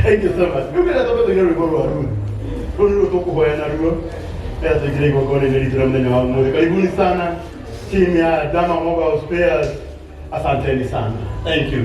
Thank you so much. Rĩu kĩrĩa twambe tũine rwĩmbo rwa Ruth. Rũu nĩruo tũkũhoya naruo. Rĩrĩa tũingĩre igongona-inĩ ritũ rĩa mũthenya wa ũmũthĩ. Karibuni sana team ya Dama Mobile Spares. Asanteni sana. Thank you.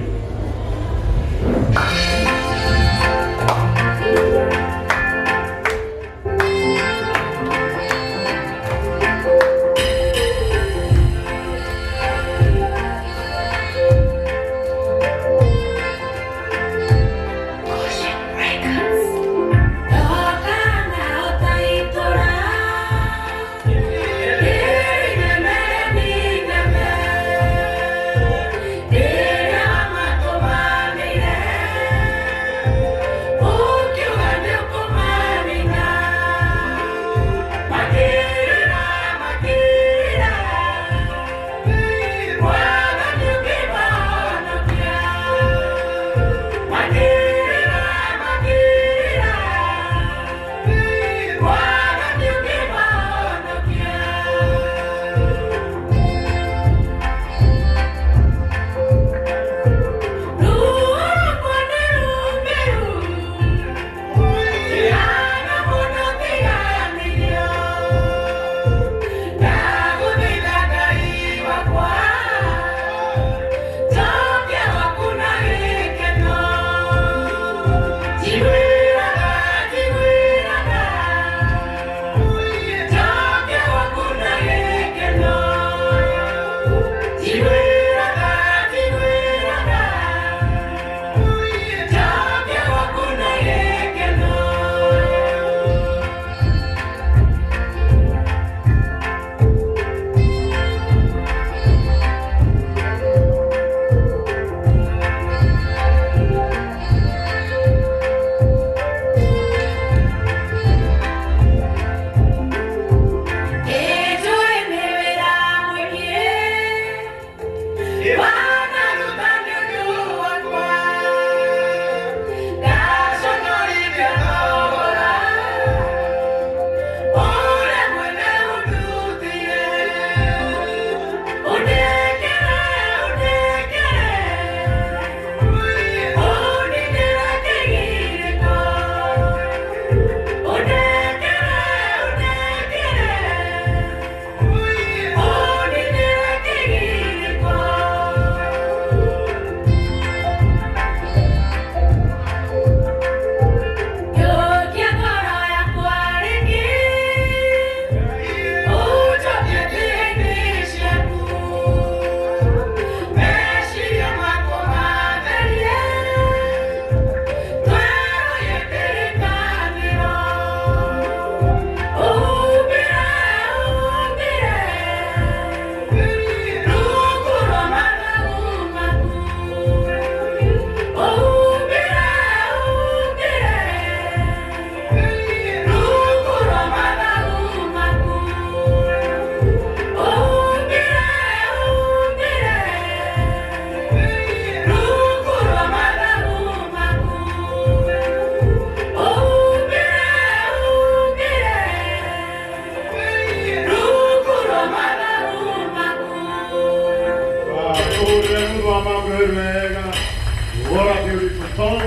What a beautiful song.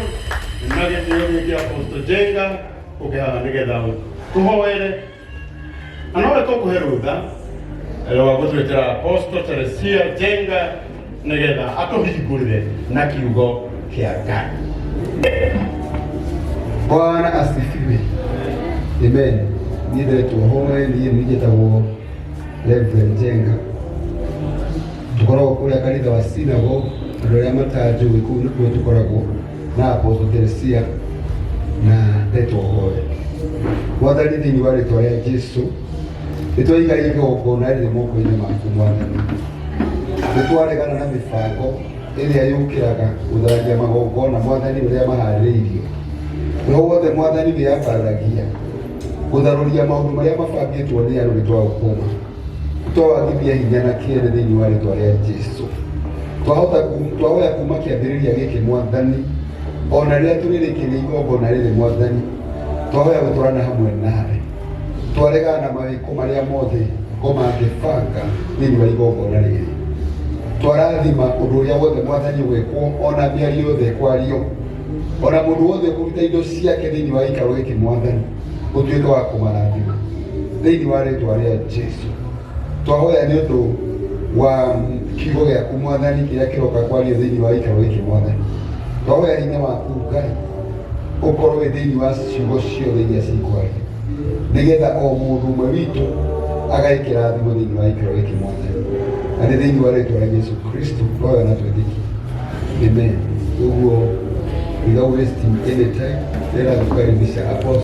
Na gĩtĩo gĩkĩ Apostle Jenga ũkĩhaha nĩgetha tũhoere na nowe tũkũhe rũtha rwa gũtwĩtĩra Apostle Teresia Jenga nĩgetha atũhingũrĩre na kiugo kĩa Ngai. Bwana asifiwe. Amen. Niĩ ndetwo hoe niĩ nĩ njĩtagwo Reverend Jenga. Tũkoragwo kũrĩa kanitha wa Synagogue, andũ arĩa matanjũĩ kũu nĩkuo tũkoragwo na Apostle Teresia na ndetwo hoe. Mwathani thĩinĩ wa rĩtwa rĩa Jesu nĩ twaiga igongona rĩrĩ moko-inĩ maku Mwathani. Nĩ twaregana na mĩbango ĩrĩa yũkĩraga gũthararia magongona Mwathani ũrĩa maharĩrĩirio. Roho wothe Mwathani wĩyambararagia gũtharũria maũndũ marĩa mabangĩtwo nĩ andũ nĩ twagũkũma. Twawagithia hinya na kĩene thĩinĩ wa rĩtwa rĩa Jesu. Twahota twahoya kuma kĩambĩrĩria gĩkĩ Mwathani ona rĩrĩa tũrĩrĩkĩria igongona rĩrĩ Mwathani twahoya gũtwarana hamwe nawe. Twaregana na mawĩko marĩa mothe ngoma angĩbanga thĩinĩ wa igongona rĩrĩ. Twarathima ũndũ ũrĩa wothe Mwathani gwĩkwo, ona mĩario yothe ĩkwario, ona mũndũ wothe ũkũruta indo ciake thĩinĩ wa gĩikaro gĩkĩ, Mwathani ũtuĩke wa kũmarathima thĩinĩ wa rĩtwa rĩa Jesu. Twahoya nĩ ũndũ wa kiugo gĩaku, Mwathani, kĩrĩa kĩroka kwario thĩinĩ wa gĩikaro gĩkĩ. Mwathani, twahoya hinya waku, Ngai, ũkorwo wĩ thĩinĩ wa ciugo ciothe iria cikwario, nĩgetha o mũndũ ũmwe witũ agae kĩrathimo thĩinĩ wa gĩikaro gĩkĩ, Mwathani, na nĩ thĩinĩ wa rĩtwa rĩa Jesu Kristo twahoya na twĩtĩkie, amen. Ũguo, without wasting any time, rĩra gũkaribisha apostle.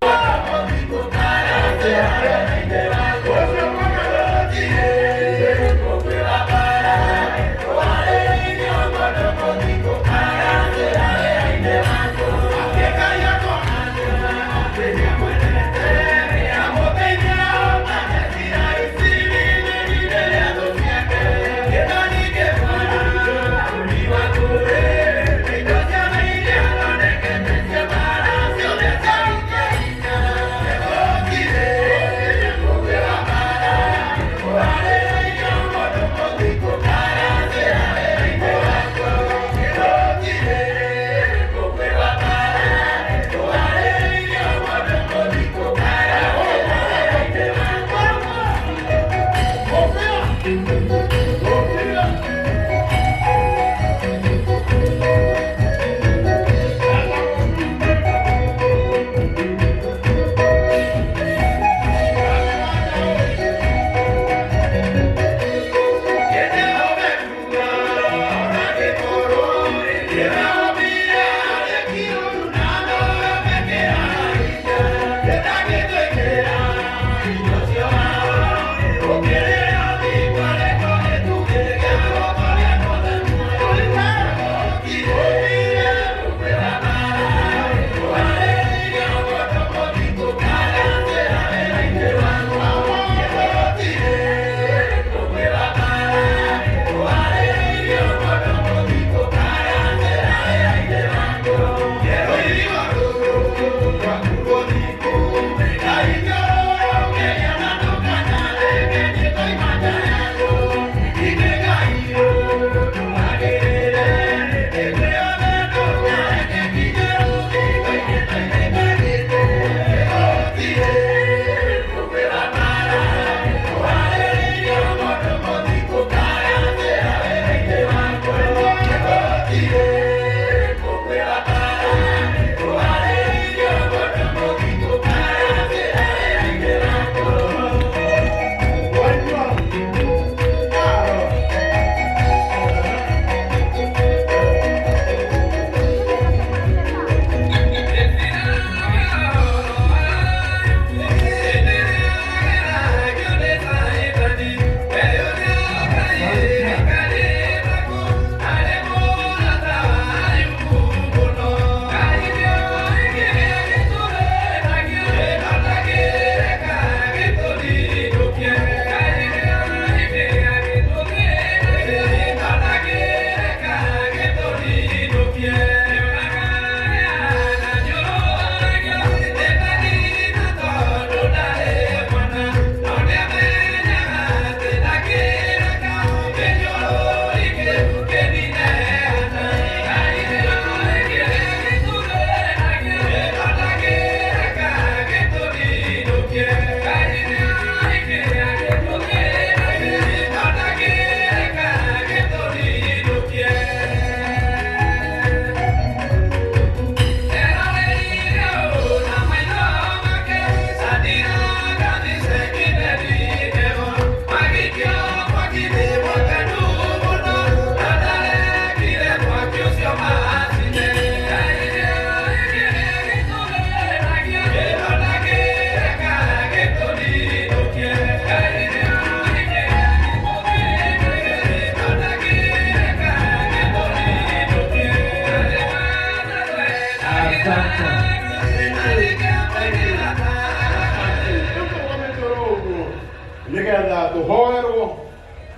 Nigetha tũhoerwo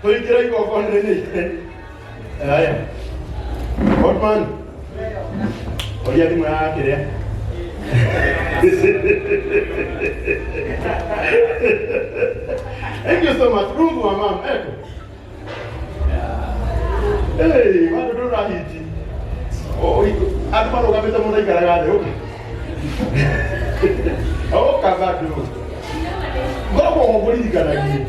tũingĩre igongona-inĩ. Aya, Godman, oria thimũ ya kĩrĩa. Thank you so much. Ruth wa mam, eko. Hey, bado ndũrahiti. Andũ marũgamĩte mũno aikaraga thĩ ũka. Ũka bado. Ngoragwo ngũririkanagie.